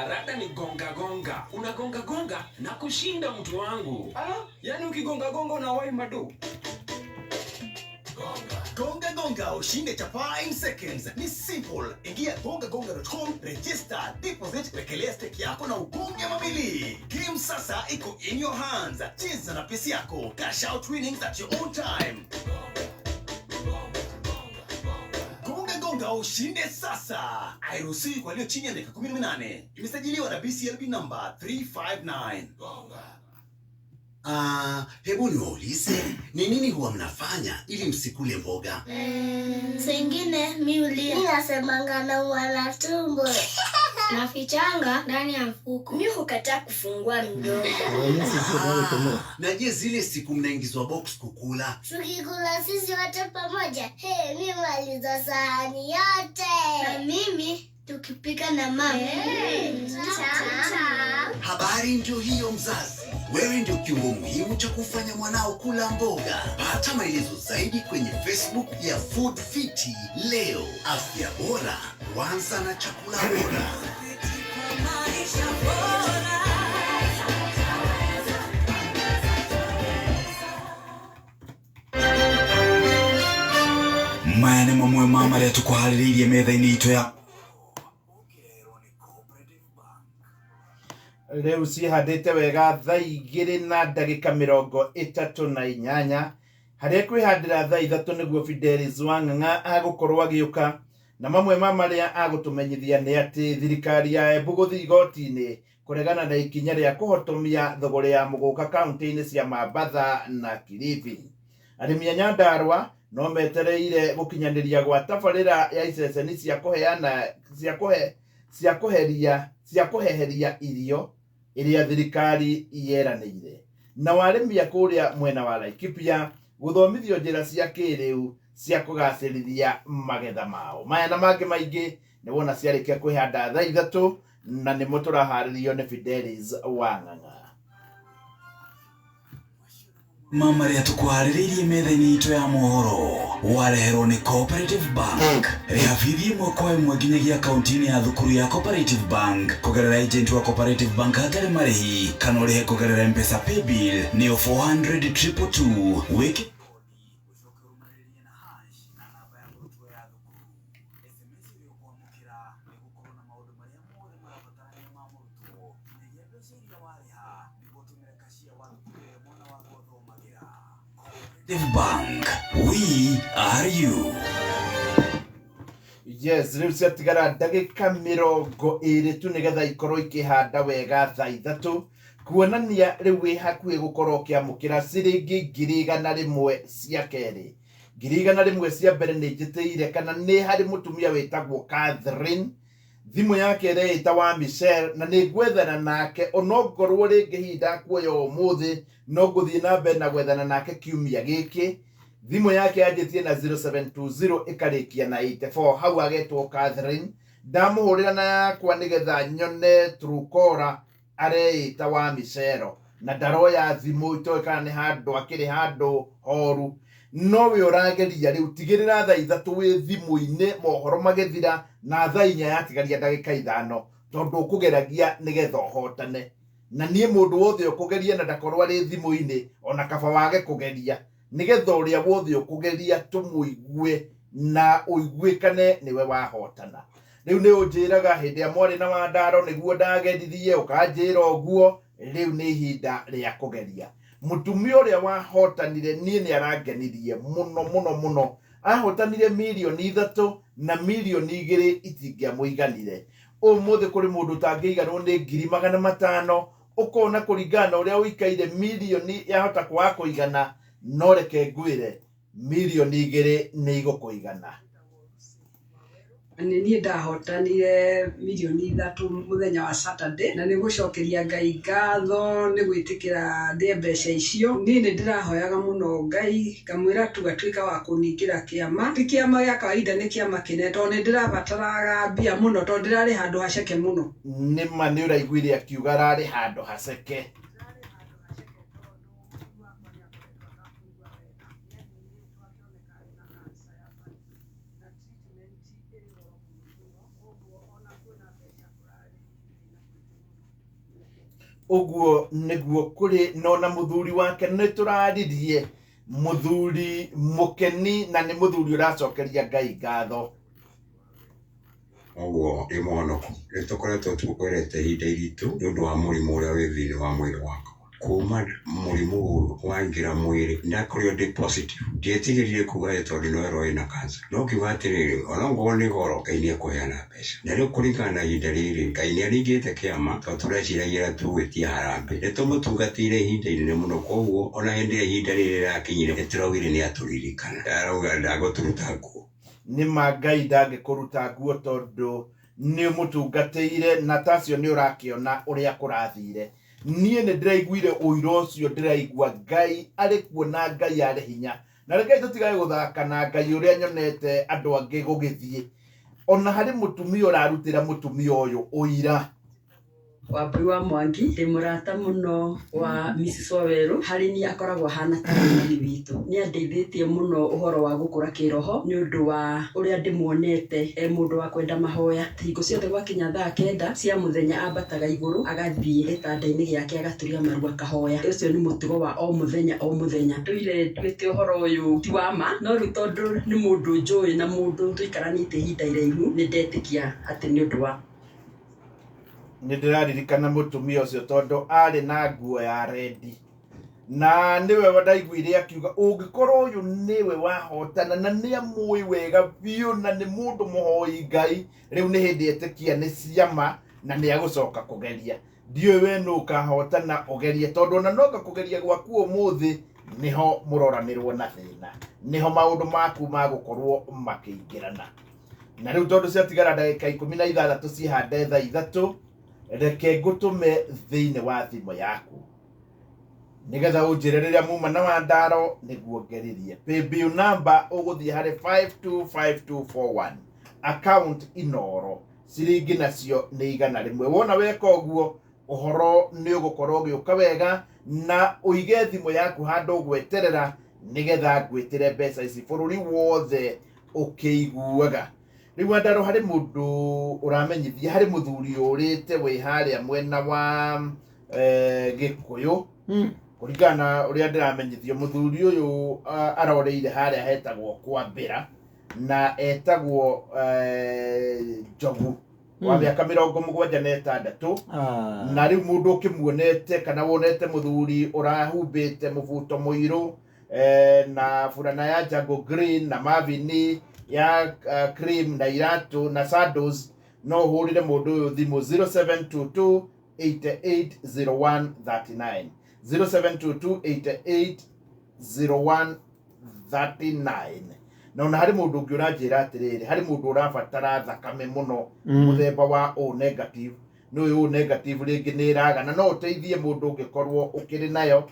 E: Rada ni gonga gonga. Unagonga gonga na kushinda mtu wangu. Yani ukigonga gonga unawahi madu.
F: Gonga gonga ushinde chapaa in seconds. Ni simple. Ingia gongagonga.com, register, deposit, wekelea stake yako na ugonge mamili. Game sasa iko in your hands. Cheza na pesa yako. Cash out winnings at your own time. Gonga gonga ushinde sasa. Hairuhusiwi kwa walio chini ya miaka 18. Imesajiliwa na BCLB number 359. Gonga.
G: Hebu niwaulize, ni nini huwa mnafanya ili msikule mboga?
H: Sengine mi ulia. Mi nasemanga na wala tumbo. Nafichanga ndani ya mfuko.
D: Mi hukataa kufungua mdomo.
G: Na je, zile siku mnaingizwa box kukula?
H: Tukikula sisi wote pamoja, hey, mi maliza sahani yote.
D: Na mimi tukipika na mama.
H: Hey,
G: Habari ndio hiyo mzazi. Wewe ndio kiungo muhimu cha kufanya mwanao kula mboga. Pata maelezo zaidi kwenye Facebook ya Food Fiti leo. Afya bora huanza na chakula bora.
C: Maya nĩ mamwe ma marĩa tũkũharĩrĩirie metha-inĩ itũ ya
B: Rĩu ciĩhandĩte wega thaa 2:38 harĩa kwĩhandĩra thaa 3 nĩguo Fidelis Wang'ang'a agũkorwo agĩũka, na mamwe ma marĩa agũtũmenyithia nĩ atĩ thirikari ya Embu gũthiĩ igoti-inĩ kũregana na ikinya rĩa kũhotomia thogora ya mũgũka kaunti-inĩ cia Mambatha na Kilifi. Arĩmi a Nyandarua no metereire gũkinyanĩria gwa tabarĩra ya iceceni cia kũheana cia kũhe cia kũheria cia kũheheria irio ĩrĩa thirikari yeranĩire. Na warĩmi a kũrĩa mwena wa Laikipia gũthomithio njĩra cia kĩrĩu cia kũgacĩrithia magetha mao. Maya na mangĩ maingĩ nĩ wona ciarĩkia kwĩhanda thaa 3, na nĩmo tũraharĩrio nĩ Fidelis Wang'ang'a.
C: Ma marĩa tũkũharĩrĩirie metha-inĩ itũ ya mohoro wareherwo nĩ Cooperative Bank. Rĩha bithi 1 kwa 1 nginyagia akaunti-inĩ ya thukuru ya Cooperative Bank kũgerera agent wa Cooperative Bank hatarĩ marĩhi, kana ũrĩhe kũgerera M-Pesa paybill nĩyo 400 222 wĩke Bank. We are you.
B: Yes, rĩu ciatigara ndagĩka 20 tu nĩgetha ikorwo ikĩhanda wega thaa 3, kuonania rĩu wĩ hakuhĩ gũkorwo ũkĩamũkĩra ciringi 100,000 cia kerĩ. 100,000 cia mbere nĩ njĩtĩire kana nĩ harĩ mũtumia wĩtagwo Catherine, thimũ yake ĩreĩta wa Michelle, na nĩ ngwethana nake onongorwo rĩngĩ hihi ndakuoya ũmũthĩ, no ngũthiĩ na mbere na gwethana nake kiumia gĩkĩ. Thimũ yake yanjĩtie na 0720 ĩkarĩkia na 84, hau agetwo Catherine. Ndamũhũrĩra na yakwa nĩgetha nyone Truecaller areĩta wa Michelle, na ndaroya thimũ, itoĩ kana nĩ handũ akĩrĩ handũ horu. No we ũrageria rĩu, tigĩrĩra thaa 3 wĩ thimũ-inĩ mohoro magĩthira, na thaa 4 yatigaria ndagĩka 5, tondũ ũkũgeragia nĩgetha ũhotane. Na niĩ mũndũ wothe ũkũgeria na ndakorwo arĩ thimũ-inĩ, ona kaba wage kũgeria, nĩgetha ũrĩa wothe ũkũgeria tũmũigue na ũiguĩkane nĩwe wahotana. Rĩu nĩ ũnjĩraga hĩndĩ ĩrĩa mwarĩ na Wandaro nĩguo ndageririe, ũkanjĩra ũguo. Rĩu nĩ ihinda rĩa kũgeria. Mũtumia ũrĩa wahotanire niĩ nĩ arangenirie mũno mũno mũno. Ahotanire 3 mirioni na 2 mirioni itingĩamũiganire. Ũmũthĩ kũrĩ mũndũ ũtangĩiganwo nĩ 500,000, ũkona kũringana na ũrĩa ũikaire mirioni yahota kwaga kũigana, no reke ngwĩre 2 mirioni nĩ igũkũigana.
I: Nĩ niĩ ndahotanire 3 mirioni mũthenya wa Saturday, na nĩ gũcokeria Ngai ngatho nĩ gwĩtĩkĩra ndĩe mbeca icio. Niĩ nĩ ndĩrahoyaga mũno Ngai ngamwĩra tu atuĩka wa kũningĩra kĩama, ti kĩama gĩa kawaida, nĩ kĩama kĩnene, tondũ nĩ ndĩrabataraga mbia mũno, tondũ ndĩrarĩ handũ haceke mũno.
B: Nĩma nĩ ũraiguire akiuga ararĩ handũ haceke. Ũguo nĩguo kũrĩ no na mũthuri wake nĩ tũraririe, mũthuri mũkeni, na nĩ mũthuri ũracokeria Ngai ngatho.
J: Ũguo ndĩ mũhonoku. Nĩ tũkoretwo tũkwerete ihinda iritũ nĩ ũndũ wa mũrimũ ũrĩa wĩ thĩinĩ wa mwĩrĩ wakwa. Kuma mũrimũ ũyũ waingĩra mwĩrĩ ndakorirwo ndĩ positive. Ndietigĩrire kuga atĩ tondũ nĩwerwo wĩna cancer, no ngiuga atĩrĩrĩ, ona ongorwo nĩ goro, Ngai nĩ ekũheana mbeca. Na rĩu kũringana na ihinda rĩrĩ, Ngai nĩ aringĩte kĩama, tondũ tũreciragia ũrĩa tũgwĩtia harambee. Nĩ tũmũtungatĩire ihinda inene mũno, koguo ona hĩndĩ ĩrĩa ihinda rĩrĩ rĩrakinyire nĩ tũraugire nĩ atũririkana. Arauga ndagũtũruta nguo.
B: Nĩ ma Ngai ndangĩkũruta nguo, tondũ Nĩ ũmũtungatĩire na tacio nĩ ũrakĩona ũrĩa kũrathire. Niĩ nĩ ndĩraiguire ũira ũcio, ndĩraigua Ngai arĩ kuo na Ngai arĩ hinya. Na rekei tũtigage gũthaka na Ngai ũrĩa nyonete andũ angĩ gũgĩthiĩ. Ona harĩ mũtumia ũrarutĩra mũtumia ũyũ ũira.
I: Wambui wa Mwangi ndĩ mũrata mũno wa Mrs Waweru. Harĩ niĩ akoragwo ahana ta mami witũ. Nĩ andeithĩtie mũno ũhoro wa gũkũra kĩroho nĩ ũndũ wa ũrĩa ndĩmuonete e mũndũ wa kwenda mahoya. Hingo ciothe gwakinya thaa 9 cia mũthenya ambataga igũrũ agathiĩ gĩtanda-inĩ gĩake agaturia maru akahoya. Ũcio nĩ mũtugo wa o mũthenya o mũthenya. Ndũire nduĩte ũhoro ũyũ ti wa ma, no rĩu tondũ nĩ mũndũ njũĩ na mũndũ tũikaranĩtie ihinda iraihu, nĩ ndetĩkia atĩ nĩ ũndũ wa
B: Nĩ ndĩraririkana mũtumia ũcio tondũ arĩ na nguo ya rendi, na nĩwe ndaiguire akiuga ũngĩkorwo ũyũ nĩwe wahotana, na nĩ amũĩ wega biũ na nĩ mũndũ mũhoi Ngai. Rĩu nĩ hĩndĩ etĩkia nĩ ciama na nĩ agũcoka kũgeria. Ndiũĩ we nũ ũkahotana ũgerie, tondũ ona noga kũgeria gwaku ũmũthĩ nĩho mũroranĩrwo na thĩna, nĩho maũndũ maku magũkorwo makĩingĩrana. Na rĩu tondũ ciatigara ndagĩka 16 cihande thaa 3, reke ngũtũme thĩinĩ wa thimũ yaku nĩgetha ũnjĩre rĩrĩa muma na Wandaro nĩguo ngeririe. Paybill number ũgũthiĩ harĩ 525241, account Inoro, ciringi nacio nĩ 100. Wona weka ũguo, ũhoro nĩ ũgũkorwo ũgĩũka wega, na ũige thimũ yaku handũ gweterera nĩgetha ngwĩtĩre mbeca ici bũrũri wothe ũkĩiguaga. Rĩu Wandaro, harĩ mũndũ ũramenyithia harĩ mũthuri ũrĩte wĩ harĩa mwena wa Gĩkũyũ. Kũringana na ũrĩa ndĩramenyithio, mũthuri ũyũ arorĩire harĩa hetagwo Kwambĩra na etagwo Njogu wa mĩaka 76. Na rĩu mũndũ ũkĩmuonete kana wonete mũthuri ũrahumbĩte mũbuto mũirũ na burana ya jungle green na mavini ya cream na iratũ na sandals, no ũhũrĩre mũndũ ũyũ thimũ 0722 880139, 0722 880139. Na ona harĩ mũndũ ũngĩ ũranjĩra atĩrĩrĩ, harĩ mũndũ ũrabatara thakame mũno, mũthemba wa O negative. Nĩ ũyũ O negative rĩngĩ nĩ ĩragana, no ũteithie mũndũ ũngĩkorwo ũkĩrĩ nayo.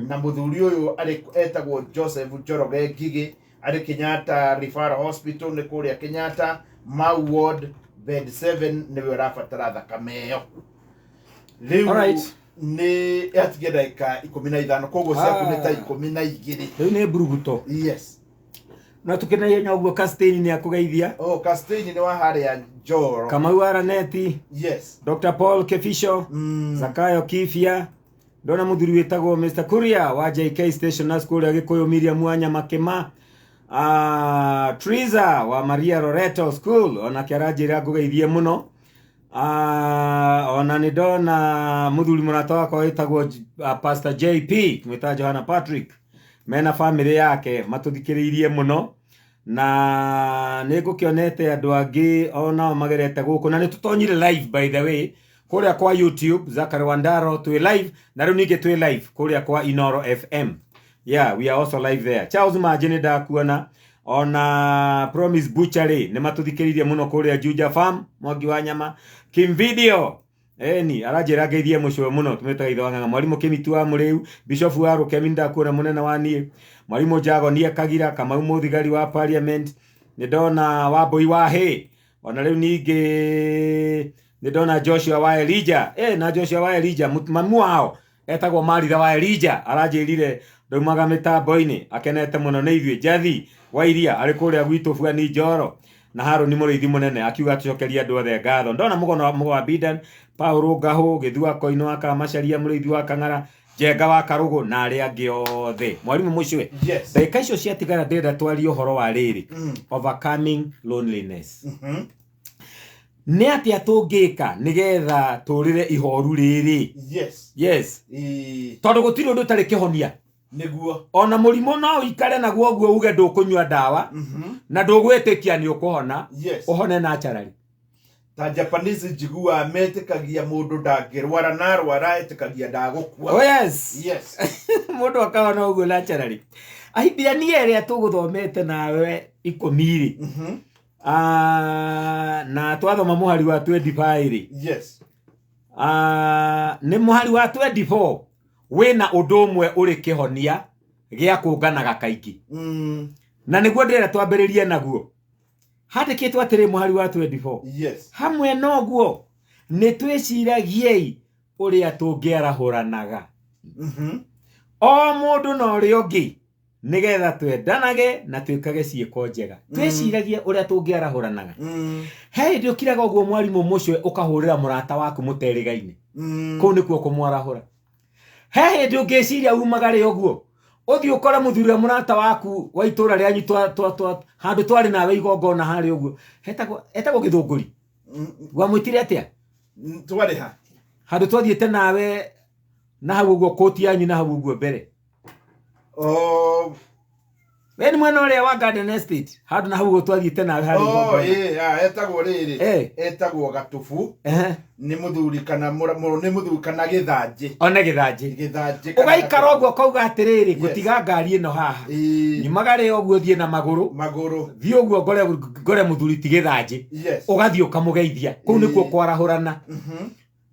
B: Na mũthuri ũyũ arĩ etagwo Joseph Njoroge Ngigĩ, arĩ Kenyatta Referral Hospital, nĩ kũrĩa Kenyatta Mau Ward, bed 7, nĩwe ũrabatara thakame ĩyo rĩu. Nĩ yatigia ndagĩka 15, koguo ciaku nĩ ta 12.
A: Rĩu nĩ mburuguto.
B: Yes.
A: No tukĩna ihenya ũguo, Castaini nĩ akũgeithia.
B: Oh, Castaini nĩ wa harĩa Njoro.
A: Kamau Araneti.
B: Yes.
A: Dr Paul Kefisho. Zakayo Kibia. Ndona mũthuri wĩtagwo Mr Kuria wa JK Station na kũrĩa Gĩkũyũ, Miriam wa Nyamakĩma, Triza wa Maria Loreto School onake aranjĩra ngũgeithie mũno. Ona nĩ ndona mũthuri mũrata wakwa wĩtagwo Pastor JP, mwĩtaga Johana Patrick, mena famĩlĩ yake matũthikĩrĩirie mũno. Na nĩ ngũkĩonete andũ angĩ onao magerete gũkũ, na nĩ tũtonyire live, by the way, kũrĩa kwa YouTube Zachary Wandaro twĩ live, na rĩu ningĩ twĩ live kũrĩa kwa Inoro FM. Yeah, we are also live there. Charles Manji nĩ ndakuona, ona Promise Butchery nĩ matũthikĩrĩirie mũno kũrĩa Juja Farm. Mwangi wa Nyama, Kim Video eni aranjĩra ngeithie mũcũwe mũno, tũmĩtaga ithe wa ng'ang'a, mwarimũ Kĩmitu wa Mũrĩu, Bishop wa Rũkemi ndakuona, mũnene wa niĩ mwarimũ Jagonia Kagira Kamau, mũthigari wa parliament nĩ ndona, Wambui wa Hĩ. Ona rĩu ningĩ nĩ ndona Joshua wa Elijah, na Joshua wa Elijah mamu wao etagwo Maritha wa Elijah, aranjĩrire ndaumaga mĩtambo-inĩ akenete mũno nĩ ithuĩ. Njathi wa Iria arĩ kũrĩa gwitũ Buani Njoro, na Harũni mũrĩithi mũnene akiuga tũcokerie andũ othe ngatho. Ndona mũgono mũgo wa Bidan, Paulo Ngahũ Gĩthua, Koino wa Kamacaria, mũrĩithi wa Kang'ara, Njenga wa Karũgũ na arĩa angĩ othe. Mwarimũ mũcwe,
B: Yes.
A: ndagĩka icio ciatigara ndĩrenda twarie ũhoro wa rĩrĩ, overcoming loneliness. Nĩ atĩa tũngĩka nĩgetha tũrĩre ihoru rĩrĩ?
B: Yes.
A: Yes.
B: Ĩĩ.
A: Tondũ gũtirĩ ũndũ ũtarĩ kĩhonia.
B: Nĩguo.
A: Ona mũrimũ no ũikare naguo ũguo uge ndũkũnyua ndawa na ndũgwĩtĩkia nĩ ũkũhona, ũhone naturally.
B: Ta Japanese njiguaga metĩkagia mũndũ ndangĩrwara, na arwara etĩkagia ndagũkua.
A: Oh, yes.
B: Yes.
A: Mũndũ akahona ũguo naturally. Ahibirania ĩrĩa tũgũthomete nawe 10 rĩ, Ah, na twathoma mũhari wa 25 rĩ.
B: Yes.
A: Ah, nĩ mũhari wa 24 wĩna ũndũ ũmwe ũrĩ kĩhonia gĩa kũnganaga kaingĩ. Na nĩguo ndĩrenda twambĩrĩrie naguo. Handĩkĩtwo atĩrĩ mũhari wa 24.
B: Yes.
A: Hamwe na ũguo nĩ twĩciragiei ũrĩa tũngĩarahũranaga. O mũndũ na ũrĩa ũngĩ nĩgetha twendanage na twĩkage ciĩko njega. Twĩciragie ũrĩa tũngĩarahũranaga. He hĩndĩ ũkiraga ũguo mwarimũ mũcwe ũkahũrĩra mũrata waku mũterĩgaine. Kũu nĩkuo kũmwarahũra. He hĩndĩ ũngĩciria umagare ũguo ũthiĩ ũkore mũthuri ũrĩa mũrata waku wa itũra rĩanyu handũ twarĩ nawe igongona harĩa ũguo hetagwo gĩthũngũri. Wamwĩtire atĩa?
B: Twarĩ ha?
A: Handũ twathiĩte nawe na hau ũguo kũti yanyu na hau ũguo mbere.
B: Oh.
A: We nĩ mwena ũrĩa wa Garden Estate handũ na hau ũguo twathiĩte nawe harĩa
B: Oh,
A: igongona.
B: ĩĩ, etagwo rĩrĩ.
A: Eh.
B: Etagwo Gatubu.
A: Ehe.
B: Nĩ mũthuri kana nĩ mũthuri kana gĩthanjĩ.
A: One gĩthanjĩ.
B: Gĩthanjĩ kana
A: Ũgaikara
B: Gatubu.
A: ũguo ũkauga atĩrĩrĩ, ngũtiga ngari ĩno haha. Nyumagare ũguo thiĩ na magũrũ.
B: Magũrũ.
A: Thiĩ ũguo ngore mũthuri ti gĩthanjĩ.
B: Yes.
A: Ũgathiĩ ũkamũgeithia. Kũu nĩkuo kwarahũrana.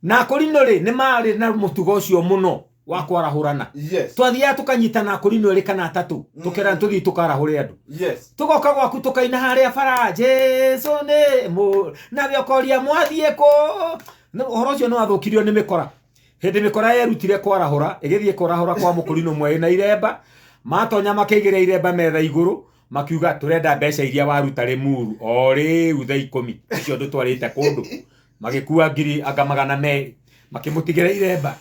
A: Na akũrinũ rĩ, nĩ marĩ na mũtugo ũcio mũno wa kwarahũrana.
B: Yes.
A: Twathiaga tũkanyitana akũrinũ erĩ kana atatũ, tũkerana tũthiĩ tũkarahũre andũ.
B: Yes.
A: Tũgoka gwaku tũkaina harĩa bara, Jesu nĩ nawe ũkoria mwathiĩ kũ? Ũhoro ũcio nĩ wathũkirio nĩ mĩkora. Hĩndĩ mĩkora yerutire kwarahũra, ĩgĩthiĩ kwarahũra kwa mũkũrinũ mwe na iremba, matonya makĩigĩrĩra iremba metha igũrũ, makiuga tũrenda mbeca iria waruta Limuru o rĩu thaa 10 icio ndũtwarĩte kũndũ. Magĩkua ngiri anga magana merĩ, makĩmũtigĩra iremba.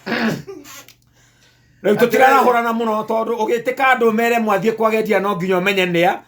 A: Rĩu tũtirarahũrana mũno tondũ ũgĩtĩka andũ mere mwathiĩ kwagendia no nginya ũmenye nĩa,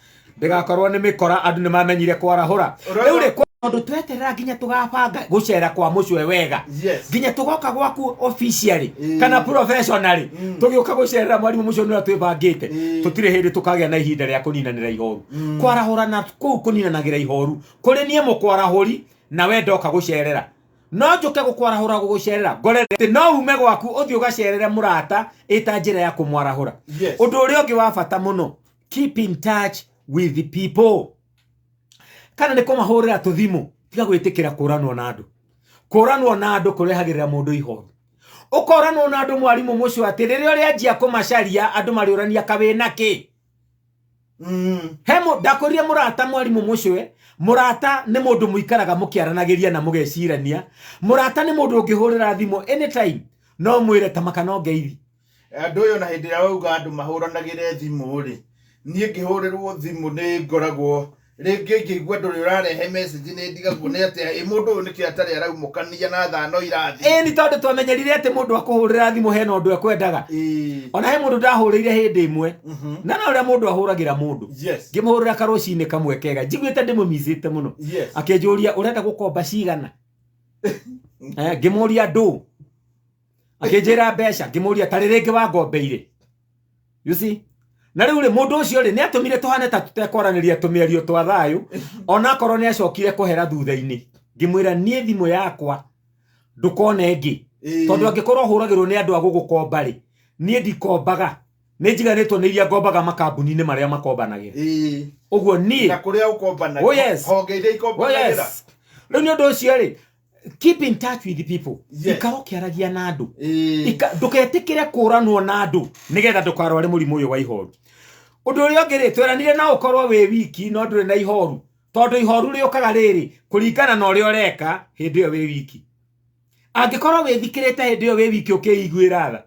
A: ndĩgakorwo nĩ mĩkora andũ nĩ mamenyire kwarahũra. Rĩu rĩ, tondũ tweterera nginya tũgabanga gũcera kwa mũcwe wega.
B: Yes.
A: Nginya tũgoka gwaku officially kana professionally tũgĩũka gũcerera mwarimũ mũcwe nĩwe twĩbangĩte. Tũtirĩ hĩndĩ tũkagĩa na ihinda rĩa kũninanĩra ihoru. Kwarahũrana kũu kũninanagĩra ihoru. Kũrĩ niĩ mũkwarahũri na we ndoka gũcerera. No njũke gũkwarahũra gũgũcerera ngore atĩ no ume gwaku ũthiĩ ũgacerere mũrata ĩta njĩra ya kũmwarahũra.
B: Yes.
A: Ũndũ ũrĩa ũngĩ wa bata mũno, keep in touch with the people. Kana nĩ kũmahũrĩra tũthimũ, tiga gwĩtĩkĩra kũranwo na andũ. Kũranwo na andũ kũrehagĩrĩra mũndũ ihoru. Ũkoranwo na andũ mwarimũ mũcio atĩ rĩrĩa ũrĩanjia kũmacaria andũ marĩũrania ka wĩna kĩ. He ndakwĩrire mũrata mwarimũ mũcwe, mũrata nĩ mũndũ mũikaraga mũkĩaranagĩria na mũgecirania. Mũrata nĩ mũndũ ũngĩhũrĩra thimũ anytime no mwĩre ta maka no ngeithi.
B: Andũ ũyũ na hĩndĩ ĩrĩa wauga andũ mahũranagĩre thimũ rĩ, niĩ ngĩhũrĩrwo thimũ nĩ ngoragwo rĩngĩ ngĩigua ndũrĩ ũrarehe message nĩ ndigagwo nĩ atĩa, ĩ mũndũ ũyũ nĩkĩ atarĩ araumũkania na thano irathi.
A: Ĩ nĩ tondũ twamenyerire atĩ mũndũ akũhũrĩra thimũ hena ũndũ ekwendaga. Ona he mũndũ ndahũrĩire hĩndĩ ĩmwe. Na no ũrĩa mũndũ ahũragĩra mũndũ.
B: Yes.
A: Ngĩmũhũrĩra karũcinĩ kamwe kega, njiguĩte ndĩmũmicĩte mũno.
B: Yes.
A: Akĩnjũria ũrenda gũkomba cigana? Ngĩmũria ndũ. Akĩnjĩra mbeca, ngĩmũria tarĩ rĩngĩ wangombeire. You see? Na rĩu rĩ, mũndũ ũcio rĩ, nĩ atũmire tũhane ta tũtekwaranĩria tũmĩario twa thayũ, onakorwo nĩ acokire kũhera thutha-inĩ. Ngĩmwĩra niĩ thimũ yakwa ndũkone ĩngĩ. Tondũ angĩkorwo ũhũragĩrwo nĩ andũ a gũgũkomba rĩ, niĩ ndikombaga. Nĩ njiganĩtwo nĩ iria ngombaga makambuni-inĩ marĩa makombanagĩra. Ũguo niĩ
B: Na kũrĩa ũkombanagĩra.
A: Oh, yes.
B: Honge iria ikombanagĩra.
A: Oh, yes. Rĩu nĩ ũndũ ũcio rĩ, keep in touch with the people.
B: Yes.
A: Ikara ũkĩaragia na andũ. Ndũgetĩkĩre kũranwo na andũ nĩgetha ndũkarware mũrimũ ũyũ wa ihoru. Ũndũ ũrĩa ũngĩ rĩ, tweranire no ũkorwo wĩ wiki no ndũrĩ na ihoru. Tondũ ihoru rĩũkaga rĩrĩ kũringana na ũrĩa ũreka hĩndĩ ĩyo wĩ wiki. Angĩkorwo wĩthikĩrĩte hĩndĩ ĩyo wĩ wiki ũkĩiguĩra tha,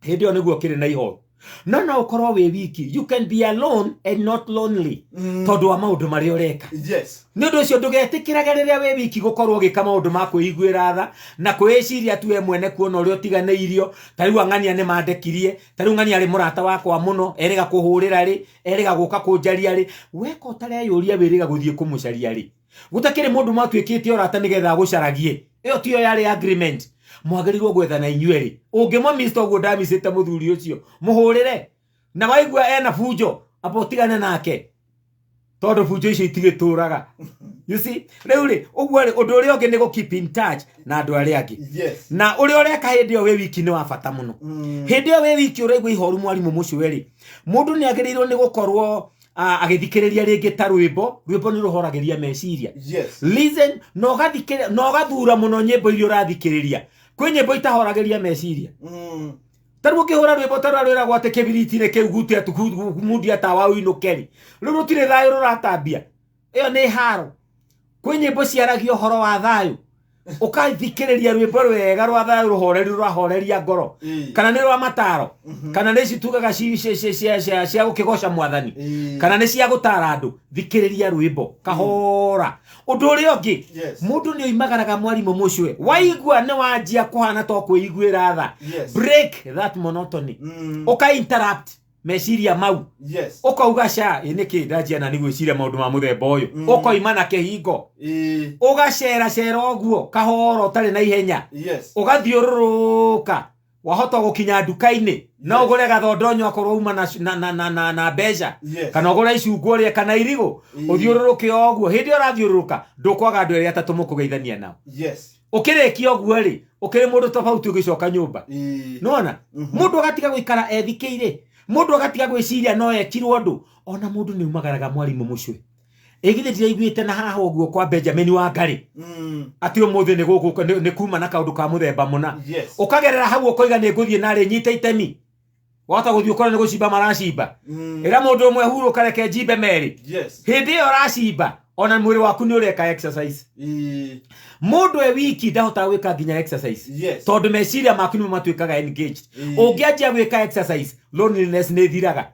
A: hĩndĩ ĩyo nĩguo ũkĩrĩ na ihoru. No no ũkorwo wĩ wiki, you can be alone and not lonely. Tondũ wa maũndũ marĩa ũreka.
B: Yes.
A: Nĩ ũndũ ũcio ndũgetĩkĩrage rĩrĩa wĩ wiki gũkorwo ũgĩka maũndũ ma kwĩiguĩra tha na kwĩciria tu we mwene kuona ũrĩa ũtiganĩirio. Ta rĩu ang'ania nĩ mandekirie, ta rĩu ng'ania arĩ mũrata wakwa mũno, erĩga kũhũrĩra rĩ, erĩga gũka kũnjaria rĩ. Weka ũtareyũria wĩrĩga gũthiĩ kũmũcaria rĩ. Gũtakĩrĩ mũndũ mwatuĩkĩte ũrata nĩgetha agũcaragie. Ĩyo tiyo yarĩ agreement. Mwagĩrĩirwo gwethana inyuĩ rĩ. Ũngĩmũmiss ũguo ndamissĩte mũthuri ũcio, mũhũrĩre. Na waigua ena bunjo, amba ũtigane nake. Tondũ bunjo icio itigĩtũraga. You see? Rĩu rĩ, ũguo rĩ, ũndũ ũrĩa ũngĩ nĩ gũ keep in touch na andũ arĩa angĩ.
B: Yes.
A: Na ũrĩa ũreka hĩndĩ ĩyo wĩ wiki nĩ wa bata mũno. Hĩndĩ ĩyo wĩ wiki ũraigua ihoru mwarimũ mũcwe rĩ, mũndũ nĩ agĩrĩirwo nĩ gũkorwo Agĩthikĩrĩria rĩngĩ ta rwĩmbo, rwĩmbo nĩ rũhoragĩria meciria. Listen, na ũgathikĩrĩria na ũgathura mũno nyĩmbo iria ũrathikĩrĩria. Kwĩ nyĩmbo itahoragĩria meciria. Ta rĩu ũngĩhũra rwĩmbo ta rũrĩa rwĩragwo atĩ kĩbiriti-inĩ kĩu gutia mundia tawa ũinũke-rĩ, rĩu rũtirĩ thayũ rũratambia. Ĩyo nĩ haro. Kwĩ nyĩmbo ciaragia ũhoro wa thayũ, ũkathikĩrĩria rwĩmbo rwega rwa thayũ rũhoreri rũrahoreria ngoro, kana nĩ rwa mataro, kana nĩ ici tugaga cia gũkĩgoca mwathani, kana nĩ cia gũtara andũ. Thikĩrĩria rwĩmbo kahora. Ũndũ ũrĩa ũngĩ, mũndũ nĩ oimagaraga mwarimũ mũcwe, waigua nĩ wanjia kũhana to kwĩiguĩra tha, break that monotony, ũka interrupt meciria mau, ũkauga ca ĩ nĩkĩ ndanjia na nĩ gwĩciria maũndũ ma mũthemba ũyũ, ũkoima na kĩhingo, ũgaceracera ũguo kahora ũtarĩ na ihenya, ũgathiũrũrũka, wahota gũkinya nduka-inĩ no ũgũre gathondonyo akorwo uma na mbeca, kana ũgũre icungwa ũrĩe kana irigũ, ũthiũrũrũke o ũguo. Hĩndĩ ĩyo ũrathiũrũrũka ndũkwaga andũ erĩ atatũ mũkũgeithania nao. Ũkĩrĩkia ũguo rĩ, ũkĩrĩ mũndũ tofauti ũgĩcoka nyũmba. Nĩwona? Mũndũ agatiga gũikara ethikĩire, mũndũ agatiga gwĩciria no ekirwo ũndũ. Ona mũndũ nĩ umagaraga mwarimũ mũcwe. Ĩ githĩ ndiraiguĩte na haha ũguo kwa Benjamin Wangari atĩ ũmũthĩ nĩ gũgũka nĩ kuma na kaũndũ ka mũthemba mũna. Ũkagerera hau ũkoiga nĩ ngũthiĩ narĩ nyite itemi. Wahota gũthiĩ ũkore nĩ gũcimba maracimba. Ĩra mũndũ ũmwe hurũka reke njimbe merĩ. Hĩndĩ ĩyo ũracimba ona mwĩrĩ waku nĩ ũreka exercise. Mũndũ e wiki ndahotaga gwĩka nginya exercise, tondũ meciria maku nĩmo matuĩkaga engaged. Ũngĩanjia gwĩka exercise, loneliness nĩ ĩthiraga.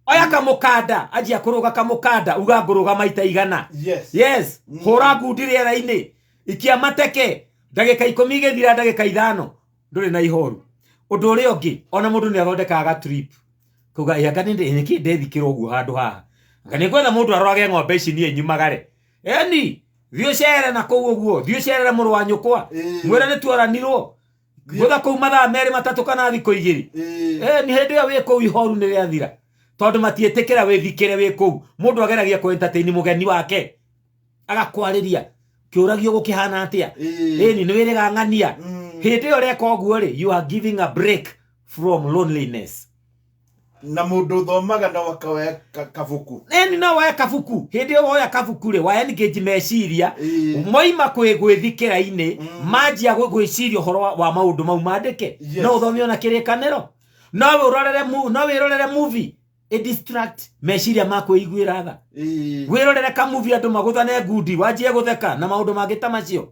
A: Oya kamũkanda, anjia kũrũga kamũkanda, uga ngũrũga maita 100. Yes. Hũra ngundi rĩera-inĩ, ikia mateke, ndagĩka 10 igĩthira, ndagĩka 5 ndũrĩ na ihoru. Ũndũ ũrĩa ũngĩ, ona mũndũ nĩ athondekaga ga trip, kuga ĩ anga nĩkĩ ndethikĩra ũguo handũ haha, anga nĩ ngwetha mũndũ arorage ng'ombe ici niĩ nyumagare. Eni thiĩ ũcere na kũu ũguo, thiĩ ũcerere mũrũ wa nyũkwa, mwĩre nĩ tuoranirwo, gũtha kũu mathaa 2 3 kana thikũ 2. Nĩ hĩndĩ ĩyo wĩ kũu ihoru nĩ rĩathira, tondũ matiĩtĩkĩra wĩthikĩre wĩ kũu. Mũndũ ageragia kũ entertain mũgeni wake, agakwarĩria kĩũragio gũkĩhana atĩa, ĩni nĩ wĩrĩga ng'ania. Hĩndĩ ĩyo ũreka ũguo rĩ, you are giving a break from loneliness.
B: Na mũndũ ũthomaga no akoya kabuku.
A: Ĩni no woe kabuku. Hĩndĩ ĩyo woya kabuku rĩ, wa engage meciria moima gwĩthikĩra-inĩ, manjia gwĩciria ũhoro wa maũndũ mau mandĩke. No ũthome ona kĩrĩkanĩro, no wĩrorere movie ĩ distract meciria ma kwĩiguĩra tha. Wĩrorere ka movie andũ magũthane ngundi, wanjie gũtheka na maũndũ mangĩ ta macio.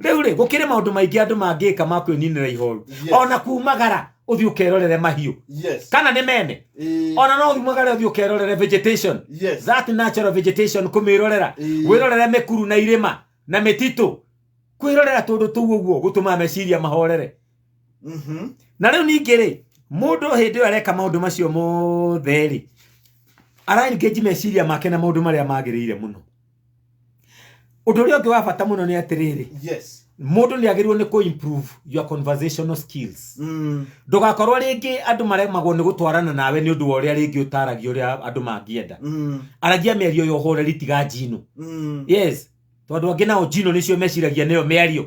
A: Rĩu rĩ, gũkĩrĩ maũndũ maingĩ andũ mangĩka ma kwĩninĩra ihoru. Ona kumagara ũthiĩ ũkerorere mahiũ, kana nĩ mene. Ona no umagare ũthiĩ ũkerorere vegetation, that natural vegetation, kũmĩrorera, wĩrorere mĩkuru na irĩma na mĩtitũ. Kwĩrorera tũndũ tũu ũguo gũtũmaga meciria mahorere. Na rĩu ningĩ rĩ, mũndũ hĩndĩ ĩyo areka maũndũ macio mothe rĩ, ara engage meciria make na maũndũ marĩa magĩrĩire mũno. Ũndũ ũrĩa ũngĩ wa bata mũno nĩ atĩrĩrĩ, mũndũ nĩ agĩrĩirwo nĩ kũ improve your conversational skills. Ndũgakorwo rĩngĩ andũ maremagwo nĩ gũtwarana nawe nĩ ũndũ wa ũrĩa rĩngĩ ũtaragia ũrĩa andũ mangĩenda. Aragia mĩario ya ũhoreri, tiga njino. Yes, tondũ angĩ nao njino nĩcio meciragia nĩyo mĩario.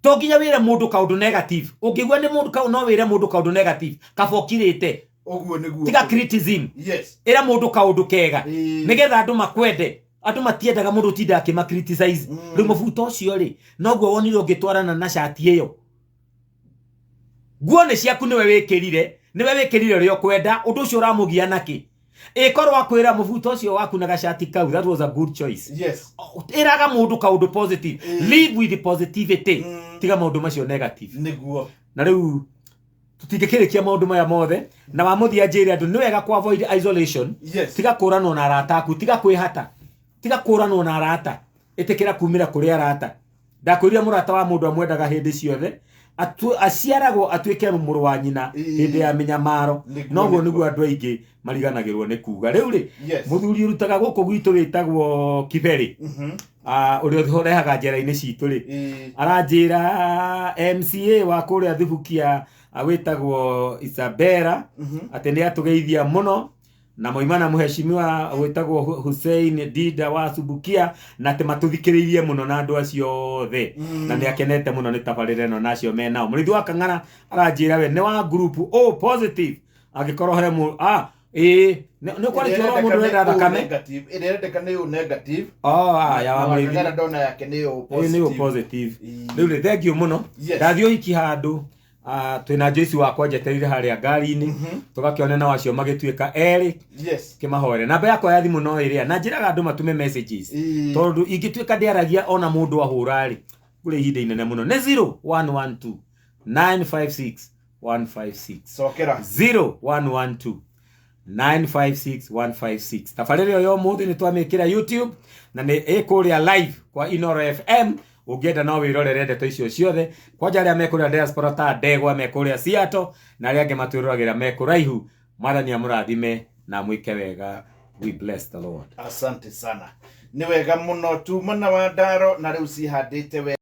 A: To nginya wĩre mũndũ kaũndũ negative. Ũngĩigua nĩ mũndũ kau, no wĩre mũndũ kaũndũ negative, kaba ũkirĩte.
B: Ũguo nĩguo.
A: Tiga criticism. Ĩra mũndũ kaũndũ kega, nĩgetha andũ makwende. Andũ matiendaga mũndũ ũtinda akĩma criticize. Rĩu mũbuto ũcio rĩ, noguo wonire ũngĩtwarana na cati ĩyo. Nguo nĩ ciaku, nĩwe wĩkĩrire, nĩwe wĩkĩrire ũrĩa ũkwenda, ũndũ ũcio ũramũgia nakĩ? Ĩkorwo akwĩra mũbuto ũcio waku na gacati kau, that was a good choice. Ĩraga mũndũ kaũndũ positive. Live with the positivity. Tiga maũndũ macio negative.
B: Nĩguo.
A: Na rĩu tũtingĩkĩrĩkia maũndũ maya mothe, na wa mũthia njĩre andũ nĩ wega ku avoid isolation. Tiga kũranwo na arata aku, tiga kwĩhata, tiga kũranwo na arata, ĩtĩkĩra kumĩra kũrĩ arata. Ndakwĩrire mũrata wa mũndũ amwendaga hĩndĩ ciothe, aciaragwo atuĩke mũrũ wa nyina hĩndĩ ya mĩnyamaro. Noguo nĩguo andũ aingĩ mariganagĩrwo nĩ kuga. Rĩu rĩ, mũthuri ũrutaga gũkũ gwitũ wĩtagwo Kiberi, ũrĩa ũrehaga njera-inĩ citũ rĩ, aranjĩra MCA wa kũrĩa Thubukia wĩtagwo Isabella atĩ nĩ atũgeithia mũno, na moima na mũheshimiwa wĩtagwo Hussein Dida wa Subukia, na atĩ matũthikĩrĩirie mũno na andũ acio othe, na nĩ akenete mũno nĩ tabarĩra ĩno na acio menao. Mũrĩithi wa Kang'ara aranjĩra we nĩ wa group O positive, angĩkorwo he Ĩĩ, nĩ kwarĩkia ũhoro wa mũndũ ũrenda thakame.
B: Ĩrĩa ĩrendeka nĩ O negative.
A: Oh, aya wa
B: Na
A: Mũrĩithi.
B: Wakagara ndona yake nĩ O
A: Ĩĩ, nĩ O
B: positive.
A: positive.
B: Ĩĩ.
A: Rĩu rĩ, thengiũ mũno.
B: Yes.
A: Ndathiĩ ũhiki handũ, twĩna Joyce wakwa njetereire harĩa ngari-inĩ, tũgakĩona nao acio magĩtuĩka erĩ.
B: Yes.
A: Kĩmahoere. Namba yakwa ya thimũ no ĩrĩa, na njĩraga andũ matũme messages.
B: Ĩĩ.
A: Tondũ ingĩtuĩka ndĩaragia ona mũndũ ahũra rĩ, kũrĩ ihinda inene mũno. Nĩ 0112 956 156.
B: Cokera.
A: 0112 956 156. Tabarĩra ĩyo ya ũmũthĩ nĩ twamĩkĩra YouTube na nĩ ĩkũrĩa live kwa Inoro FM. Ũngĩenda no wĩrorere ndeto icio ciothe. Kwanja arĩa me kũrĩa diaspora ta Ndegwa me kũrĩa Seattle na arĩa angĩ matwĩroragĩra me kũraihu. Mwathani amũrathime na amwĩke wega. We bless the Lord.
B: Asante sana. Nĩ wega mũno tuma na wa ndaro na rĩu cihandĩte wega.